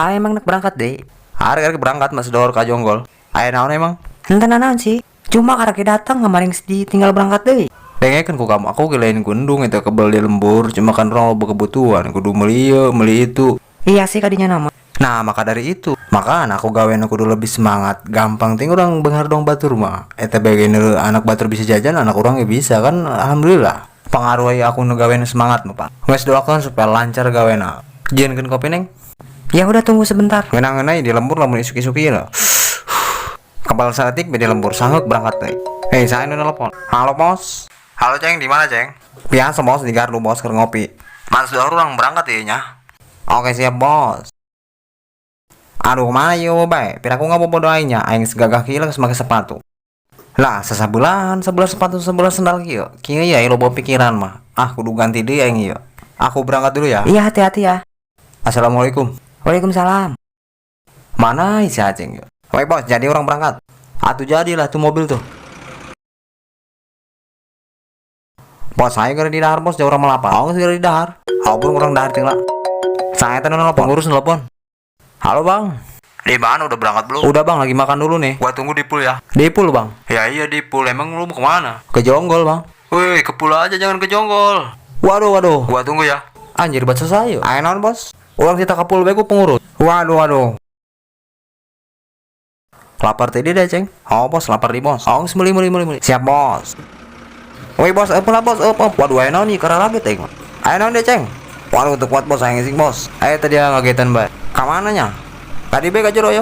Ah, emang nak berangkat deh. Hari-hari berangkat Mas Dor ka Jonggol. Aya naon emang? Henteu nanaon sih. Cuma karek datang kemarin sedih tinggal berangkat deh. Dengekeun ku kamu, aku lain gundung itu kebel di lembur, cuma kan urang loba kebutuhan, kudu meuli ieu, meuli itu. Iya sih kadinya nama. Nah, maka dari itu, maka aku gawe kudu lebih semangat. Gampang ting urang beunghar dong batur mah. Eta bagian anak batur bisa jajan, anak urang ya bisa kan, alhamdulillah. Pengaruh aku nu gawe semangat mah, Pak. Geus doakeun supaya lancar gawena. Jieunkeun kopi, Neng. Ya udah, tunggu sebentar. Ngeunah-ngeunah di lembur lamun isuk-isuk ieu lah. Kepala saeutik di lembur sanggeuk berangkat deui. Hei, saya nu nelpon. Halo, Bos. Halo, Ceng, di mana, Ceng? Biasa, Bos, di gardu, Bos, keur ngopi. Mas udah urang berangkat ya nya. Oke, siap, Bos. Aduh, mana yo bae? Piraku ngabobodo aing nya, aing segagah kieu geus make sepatu. Lah, sasabeulan, sebelah sepatu sebelah sendal kieu. Kieu ya loba pikiran mah. Ah, kudu ganti deui aing ieu. Aku berangkat dulu ya. Iya, hati-hati ya. Assalamualaikum. Waalaikumsalam. Mana si Aceng yo? Woi, Bos, jadi orang berangkat. Atuh jadilah tuh mobil tuh. Bos, saya gara di dahar, Bos, jauh orang melapar. Oh, gara di dahar. Oh, pun orang dahar tinggal. Saya tadi nelpon, pengurus nelpon. Halo, Bang. Di mana, udah berangkat belum? Udah, Bang, lagi makan dulu nih. Gua tunggu di pool ya. Di pool, Bang. Ya iya di pool. Emang lu mau kemana? Ke Jonggol, Bang. Wih, ke pool aja, jangan ke Jonggol. Waduh, waduh. Gua tunggu ya. Anjir, baca saya. Ayo naon, Bos? Urang kita ke pool bae ku pengurus. Waduh, waduh. Lapar tadi deh, Ceng. Oh, Bos, lapar di, Bos. Oh, beli, beli, beli, beli. Siap, Bos. Woi, Bos, apa lah, Bos, up, up. Waduh, ayo naon nih, karena lagi teng. Ayo naon deh, Ceng. Waduh, tuh kuat, Bos, ayo ngising, Bos. Ayo tadi ngagetan bae. Ka mana nya? Tadi bae ka jero yo.